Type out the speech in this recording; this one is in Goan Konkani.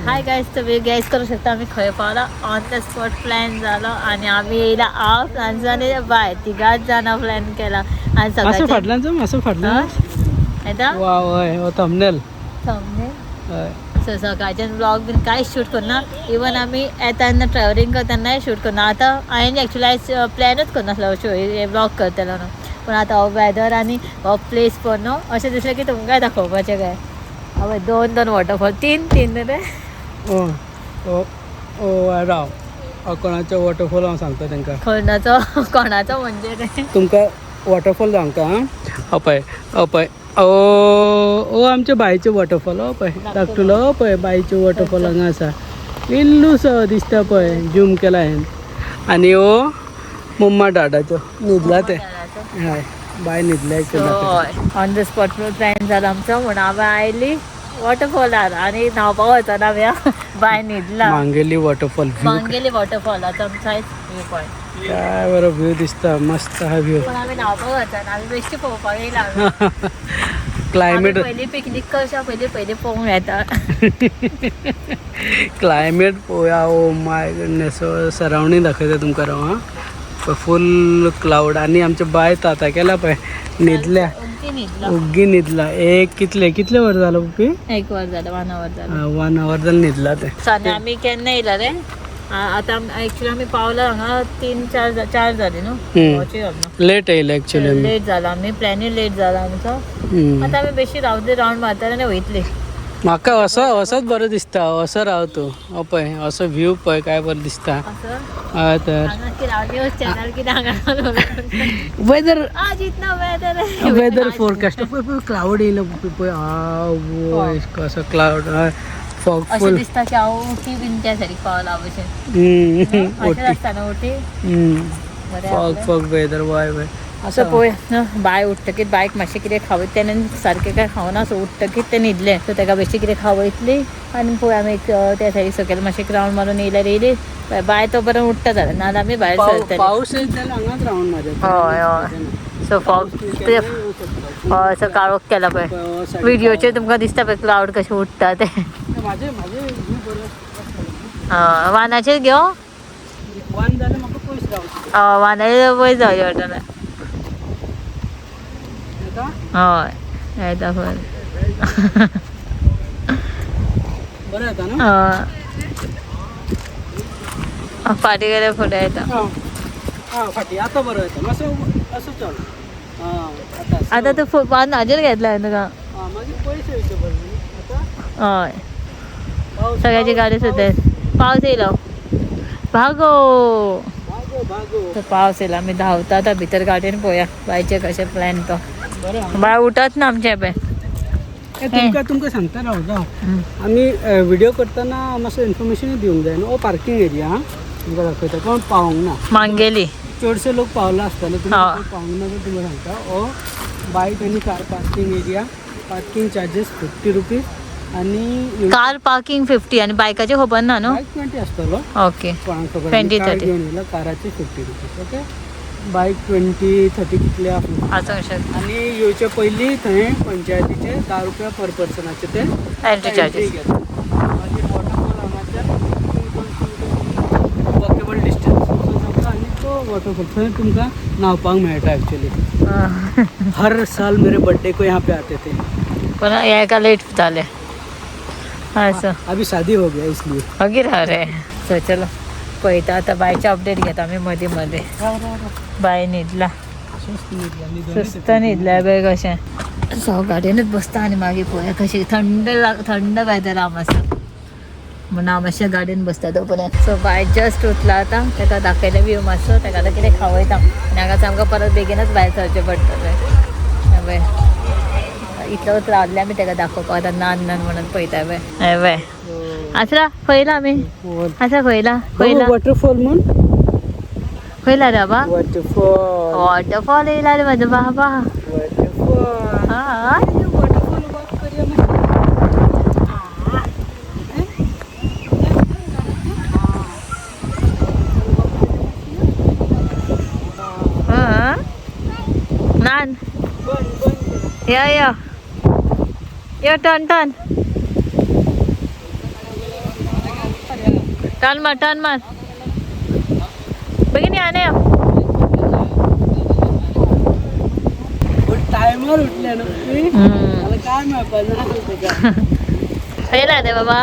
हाय गायज, तुम्ही गॅस करू शकता आम्ही खंय पावला. ऑन the spot plan झालो आणि आम्ही येयला हांव, फ्रांस आनी बाय तिगाच जाणां प्लॅन केला आणि असं सकाळचे फाटल्यान जम, असं फाटल्यान. येता वा वय, हो थंबनेल. थंबनेल. हय. सो सकाळच्यान ब्लॉग बीन कांयच शूट करना. इवन आमी येता तेन्ना ट्रॅव्हलिंग करता तेन्नाय शूट करना. आतां हांवें एक्चुली आयज प्लॅनूच करनासलो शो हे ब्लॉग करतलो न्हू, पूण आतां हो वेदर आनी हो प्लेस पळोवन न्हू अशें दिसलें की तुमकांय दाखोवपाचें काय. हांवें दोन दोन वॉटरफॉल, तीन तीन रे. ओ ओ ओ, राव, हो कोणाचो वॉटरफॉल हांव सांगता तांकां. कोणाचो कोणाचो म्हणजे रे? तुमकां वॉटरफॉल सांगता. आं, हो पळय, हो पळय, ओ ओ आमच्या बायचो वॉटरफॉल. हो पळय, धाकटुलो. हो पळय, बायचो वॉटरफॉल हांगा आसा, इल्लूसो दिसता पळय, जूम केला हांवें. आनी हो मम्मा डाडाचो, न्हिदला ते. हय, बाय न्हिदले एक्चुअली. हय, ऑन the spot plan जाला आमचो म्हणून आमी आयली वॉटरफॉलार आनी न्हांवपाक वचना आमी. बाय न्हिदला. Mangeli waterfall view. मांगेली वॉटरफॉलाचो आमचो आयज व्यू पॉयंट. काय बरो व्यू दिसता, मस्त हा व्यू. पण आमी न्हांवपाक वचना, आमी बेश्टी पळोवपाक येयला आमी. क्लायमेट. पयलीं पिकनीक करच्या पयलीं पयलीं पळोवंक येता. क्लायमेट पळोवया. ओ my goodness, surrounding दाखयता तुमकां हांव. आं, फूल क्लावड आनी आमचे बाय ताता केला पळय, न्हिदल्या. ओग्गी न्हिदला. ओग्गी न्हिदला. एक कितले कितले वर जालो पप्पी? एक वर जालें, वन our जालें. वन our जालें न्हिदला तें. सो आनी आमी केन्ना येयला रे? आतां एक्चुअली आमी पावला हांगा तीन चार चार जालीं न्हू. पावचे ना. लेट येयले एक्चुअली आमी. लेट जाला आमी, प्लॅनूय लेट जाला आमचो. आतां आमी बेश्टी रावतली, रावंड मारतले आनी वयतली. म्हाका असो असोच बरो दिसता. असो राव तूं, हो पळय, असो व्यू पळय, काय बरो दिसता. असं. हय तर. हांगा कितें हांव न्यूज चॅनल कितें हांगा वेदर. आज इतना वेदर आहे. वेदर फोरकास्ट पळय, पळय, क्लावड येयलो पळय, पळय, आवय, कसो क्लावड, फॉग. अशें फूल. दिसता की हांव उटी बीन त्या सायडीक पावला भशेन. अशें उटी. आसता न्हू उटी? बरें फॉग. आपलें. फॉग वेदर, वय वय. असो पळय न्हू, बाय उठतकीच बायक मातशें कितें खावयत, तेणें सारकें काय खावना. सो उठतकीच तें न्हिदलें, सो ताका बेश्टें कितें खावयतली आनी पळोवया आमी एक त्या सायडीक सकयल मातशें रावंड मारून येयल्यार येयली. बाय तो बरें उठ्ठा जाल्यार, नाजाल्यार आमी भायर सरतली. पावस येत जाल्यार हांगाच रावंड मारया. हय हय, सो फॉग, हय, सो काळोख केला पळय. व्हिडिओचेर तुमकां दिसता पळय क्लावड कशें उडटा ते. माझे माझे view बरो. हय, वानाचेर घेवं. वन जाल्यार म्हाका पयस रावचें. हय, वानाचेर पयस जावचें पडटलें. येता. हय, येता पळय. बरें येता न्हू? हय, फाटीं गेल्यार फुडें येता. आं आं, फाटीं आतां बरो येता मातसो. असो चल, आं, आतां. आतां तूं वान हाजेर घेतला हांवें तुका. आं, मागीर पयस येवचें बरें न्हू आतां. हय. पावस. सगळ्याची पावस, गाडी पावस. सुद्दां. पावस येयलो, भागो. भागो भागो. तो पावस येयला, आमी धांवता आतां भितर गाडयेन. पळोवया बायचे कशें प्लॅन तो. बरें आहा. बाय उठत ना आमचें पळय. ए, तुमकां तुमकां सांगता, राव राव. आमी व्हिडिओ करतना मातसो इन्फॉर्मेशनूय दिवंक जाय न्हू. हो पार्किंग एरिया आं, तुमकां दाखयता. कोण पावोंक ना. मांगेली. चडशे लोक पावला आसतले, तुमकां हय. कोण पावोंक ना तर तुमकां सांगता, हो बायक आनी car parking area. Parking charges 50 rupees आनी कार पार्किंग 50 आनी बायकाचें खबर ना न्हू. बायक 20 आसतलो. ओके. कोणाक खबर. 20, कार 30. घेवन येयला, काराचे 50 रुपीज. ओके, बायक 20 30 कितले आसूं. आसूंक शकता. आनी येवचे पयलीं थंय पंचायतीचे 10 रुपया पर पर्सनाचे ते एंट्री चार्जीस. घेता. मागीर वॉटरफॉल हांगाच्यान 200 metre walkable distance. सो जाता आनी तो वॉटरफॉल, थंय तुमकां न्हांवपाक मेळटा एक्चुअली. हर साल मेरे बर्थडे को यहाँ पे आते थे. पण हेका लेट जालें असं. अभी शादी हो गया इसलिए. मागीर रे, सो चलो पळयता आतां, बायचे अपडेट घेता आमी मदीं मदीं. बाय न्हिदला. सुस्त न्हिदला, न्हिदोन. सुस्त न्हिदल्या पळय कशें. सो गाडयेनूच बसता आनी मागीर पळोवया कशें थंड थंड वेदर आहा मातसो म्हणून हांव मातशें गाडयेन बसता तो पर्यंत. सो बाय जस्ट उठला आतां, ताका दाखयलें व्यू मातसो. ताका आतां कितें खावयता आनी हांगा आमकां परत बेगीनच भायर सरचें पडटलें. पळय, इतलोच रावले आमी ताका दाखोवपाक. आतां नान नान म्हणून पळयता पळय. हें पळय, आसरा खंयला आमी आसा, खंयला खंयला? वॉटरफॉल म्हूण. खंयला रे बाबा? वॉटरफॉल. वॉटरफॉल येयला रे म्हजो बाबा. वॉटरफॉल. हा. वॉटरफॉल वॉक करूया मातशें. हा नान. बंद बंद. यो यो यो, टर्न टर्न. टर्न मार, टर्न मार. बेगीन या न्ही. टायमार उठले न्हू तुमी, जाल्यार काय मेळपा ना तुका. खंय रे बाबा?